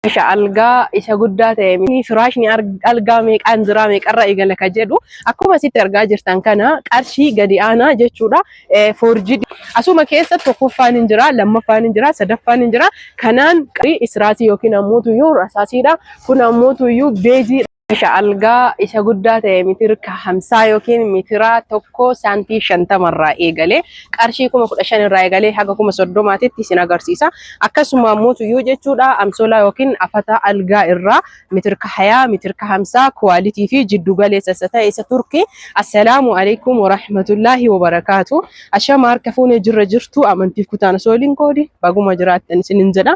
Meeshaa algaa isa guddaa ta'e firaashni algaa meeqaan jira, meeqarra eegala ka jedhu akkuma asitti argaa jirtan kana qarshii gadi aanaa jechuudha. Foorjii asuma keessa tokkoffaan hin jira, lammaffaan hin jira, sadaffaan hin jira. Kanaan israasii yookiin ammoo tuyyuu rasaasiidha. Kun ammoo tuyyuu beejiidha. Meeshaa algaa isa guddaa ta'e mitira 50 yookiin mitira 1 saantii 50 irraa eegalee qarshii 15,000 irraa eegalee haga 30,000tti isin agarsiisa. Akkasuma ammoo tuyyuu jechuudha, amsoolaa yookiin afata algaa irraa mitira 20, mitira 50, quality fi jiddu galeessa isa ta'e isa Turkii. Assalaamu alaikum warahmatullaahi wabarakaatu. Ashama, harka fuunee, jirra jirtu amantiif kutaan osoo waliin koodi baguma jiraattan isinin jedha.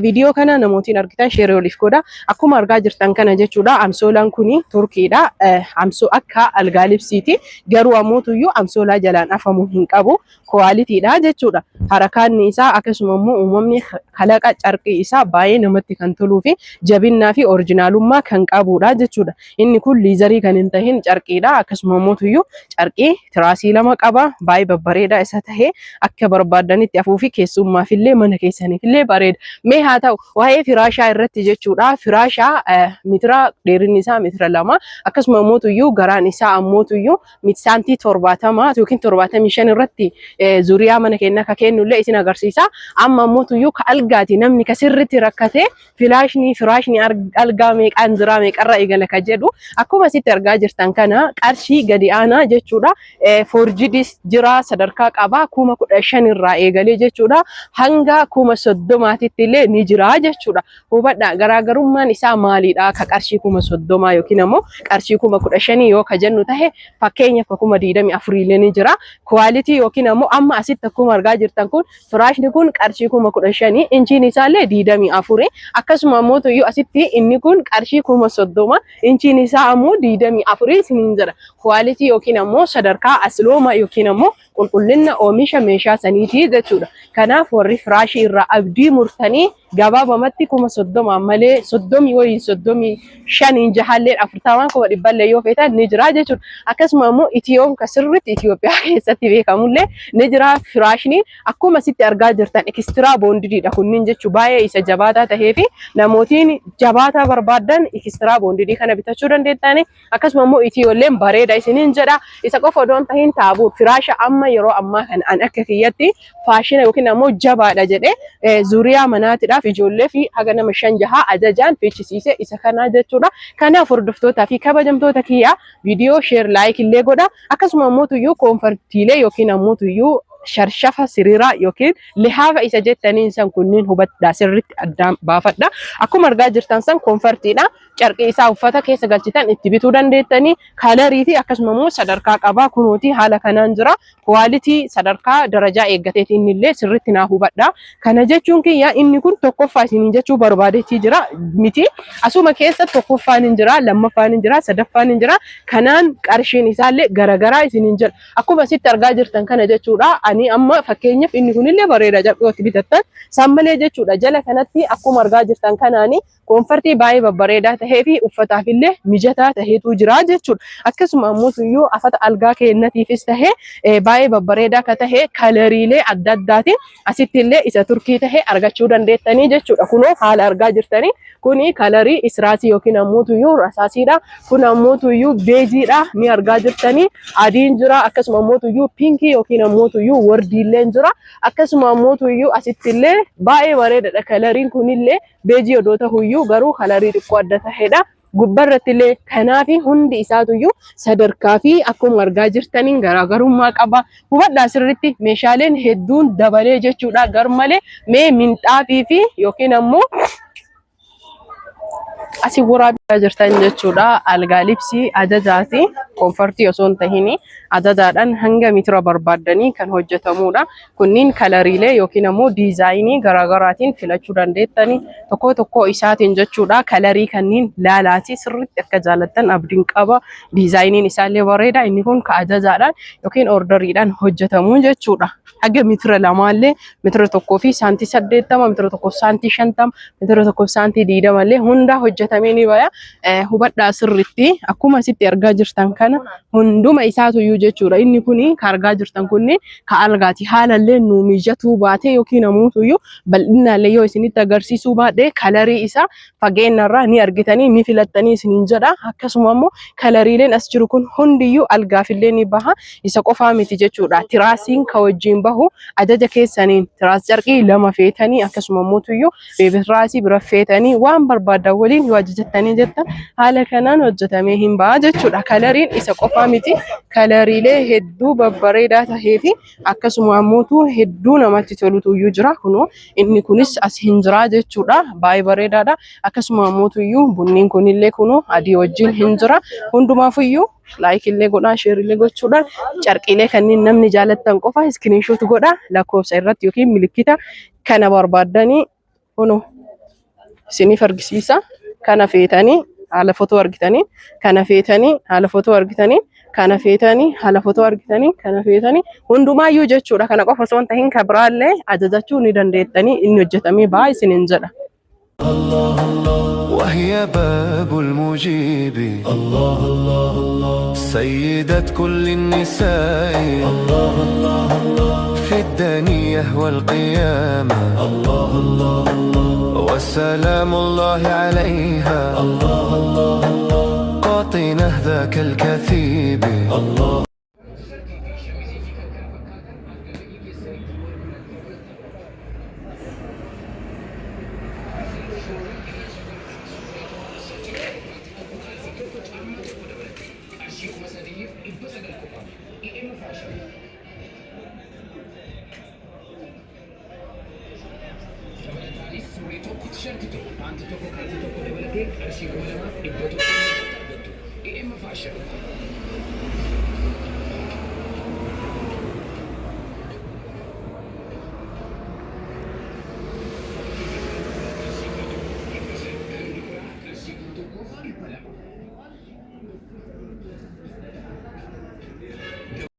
Viidiyoo kana namootiin argitan share waliif godha. Akkuma argaa jirtan kana jechuudha, amsoolaan kuni Turkiidha. Amsoo akka algaa libsiiti. Garuu ammoo tuyyuu amsoolaa jalaan afamu hin qabu. Qualitydha jechuudha. Harakaanni isaa akkasuma immoo uumamni kalaqa carqii isaa baay'ee namatti kan toluu fi jabinnaa fi originalummaa kan qabudha jechuudha. Inni kun leather kan hin tahin carqiidha. Akkasuma immoo tuyyuu carqii tiraasii lama qaba. Baay'ee babbareedaa isa tahee akka barbaadanitti afuu fi keessummaaf illee mana keessaniif illee bareeda. Mee haa ta'u, waa'ee firaashaa irratti jechuudha. Firaashaa mitira dheerinni isaa mitira 2, akkasuma immoo tuyyuu garaan isaa ammoo tuyyuu saantii 70 yookiin 75 irratti zuriyaa mana keenya akka kennullee isin agarsiisa. Amma ammoo tuyyuu ka algaati, namni ka sirriitti rakkate firaashni algaa meeqaan jira, meeqarra eegala ka jedhu akkuma asitti argaa jirtan kana qarshii gadi aanaa jechuudha. Foorjidis jira, sadarkaa qaba, 15,000 irraa eegalee jechuudha, hanga 30,000tti illee ni jira jechuudha. Hubadhaa, garaagarummaan isaa maalidha? Ka qarshii 30,000 yookiin ammoo qarshii 15,000 yoo ka jennu tahe, fakkeenyaaf ka 24,000 illee ni jira. Quality yookiin ammoo amma asitti akkuma argaa jirtan kun firaashni kun qarshii 15,000, inchiin isaallee 24. Akkasuma ammoo tuyyuu asitti inni kun qarshii 30,000, inchiin isaa ammoo 24 isiniin jedha. Quality yookiin ammoo sadarkaa aslooma yookiin ammoo qulqullina oomisha meeshaa saniitii jechuudha. Kanaaf warri firaashii irraa abdii murtanii gabaabamatti 30,000 malee 30 wayiin 35n jahallee 40n 100,000llee yoo feetan ni jira jechuudha. Akkasuma immoo Itiyoon ka sirriitti Itiyoophiyaa keessatti beekamullee ni jira. Firaashni akkuma asitti argaa jirtan extra bondediidha kunniin jechuun baay'ee isa jabaataa tahee fi namootiin jabaataa barbaadan extra bonded kana bitachuu dandeettani. Akkasuma immoo Itiyoolleen bareeda isiniin jedha. Isa qofa odoo hin tahin taabuu firaasha amma yeroo ammaa kana an akka kiyyatti faashina yookiin ammoo jabaadha jedhee zuuriyaa manaatiidhaaf ijoollee fi haga nama shan jahaa ajajaan fichisiise isa kanaa jechuudha. Kanaaf hordoftootaa fi kabajamtoota kiyyaa, viidiyoo share, like illee godha. Akkasuma ammoo tuyyuu comfortiilee yookiin ammoo tuyyuu sharshafa siriiraa yookiin lihaafa isa jettaniin san kunniin hubadhaa, sirriitti addaan baafadha. Akkuma argaa jirtan san comfortiidha. Carqii isaa uffata keessa galchitan itti bituu dandeettanii, color fi akkasuma immoo sadarkaa qabaa, kunuuti haala kanaan jira. Quality sadarkaa darajaa eeggateeti inni illee, sirriitti naa hubadha. Kana jechuun kiyya inni kun tokkoffaa isiniin jechuu barbaadeetii jira miti. Asuma keessa tokkoffaan hin jira, lammaffaan hin jira, sadaffaan hin jira. Kanaan qarshiin isaallee garagaraa isiniin jedha. Akkuma asitti argaa jirtan kana jechuudha. Ani amma fakkeenyaaf inni kunillee bareeda, carqii itti bitattan. Isaan malee jechuudha, jala kanatti akkuma argaa jirtan kanaani comfort baay'ee babbareedaa tahee fi uffataaf illee mijataa taheetu jira jechuudha. Akkasuma ammoo tuyyuu afata algaa keennatiifis tahee baay'ee babbareedaa ka tahee coloriilee adda addaatiin asitti illee isa Turkii tahee argachuu dandeettanii jechuudha. Kunoo haala argaa jirtanii kuni color israasii yookiin ammoo tuyyuu rasaasiidha. Kun ammoo tuyyuu beigeiidha, ni argaa jirtanii. Adiin jira, akkasuma ammoo tuyyuu pink yookiin ammoo tuyyuu wardiillee jira. Akkasuma ammoo tuyyuu asitti illee baay'ee bareedaadha. Coloriin kunillee beige odoo ta'uyyuu garuu color xiqqoo adda tahedha. Gubbarratti illee kanaafi hundi isaatuyyuu sadarkaa fi akkuma argaa jirtaniin garaagarummaa qaba. Hubadhaa sirriitti, meeshaaleen hedduun dabalee jechuudha garmalee. Mee minxaafii fi yookiin ammoo asii waraabaa jirtan jechuudha. Algaa libsii ajajaati. Comfort osoo hin tahin ajajaadhaan hanga mitira barbaaddanii kan hojjetamudha. Kunniin coloriilee yookiin ammoo design garaagaraatiin filachuu dandeettanii tokko tokko isaatiin jechuudha. Color kanneen laalaati, sirriitti akka jaalattan abdiin qaba. Designiin isaallee bareeda. Inni kun ka ajajaadhaan yookiin orderiidhaan hojjetamu jechuudha. Haga mitira lamaallee, mitira 1 fi saantii 80, mitira 1 fi saantii 50, mitira 1 fi saantii 20 illee hunda hojjetamuu. hojjetamee ni baya. Hubadhaa sirritti akkuma asitti argaa jirtan kana hunduma isaatuyyuu jechuudha. Inni kuni ka argaa jirtan kunni ka algaati. Haalallee nuu mijatuu baatee yookiin namuutuyyuu bal'inaallee yoo isinitti agarsiisuu baadhe kalarii isaa fageennarraa ni argitanii ni filattanii isiniin jedha. Akkasuma immoo kalariileen as jiru kun hundiyyuu algaafillee ni baha. Isa qofaa miti jechuudha. Tiraasiin ka wajjin bahu ajaja keessaniin tiraas carqii lama feetanii akkasuma immoo beebiraasii bira feetanii waan barbaadan waliin yoo ajajattanii jettan haala kanaan hojjetamee hin baha jechuudha. Kalariin isa qofaa miti. Kalariilee hedduu babbareedaa tahee fi akkasuma ammoo hedduu namatti tolutu iyyuu jira. Kunoo inni kunis as hin jira jechuudha. Baay'ee bareedaadha. Akkasuma ammoo bunniin kunillee kunoo adii wajjin hin jira. Hundumaafuyyuu like illee godhaa, share illee gochuudhaan carqiilee kanneen namni jaalattan qofa screenshot godhaa lakkoofsa irratti yookiin milikkita kana barbaaddanii kunoo isiniif argisiisa. Kana feetanii haala fotoo argitanii, kana feetanii haala fotoo argitanii, kana feetanii haala fotoo argitanii, kana feetanii hundumaayyuu jechuudha. Kana qofa osoo hin tahin kan biraallee ajajachuu ni dandeettanii inni hojjetamee ba'a isiniin jedha. وهي باب المجيب الله الله الله سيدة كل النساء الله الله الله في الدنيا والقيامة الله الله الله وسلام الله عليها الله الله الله قاطنة ذاك الكثيب الله.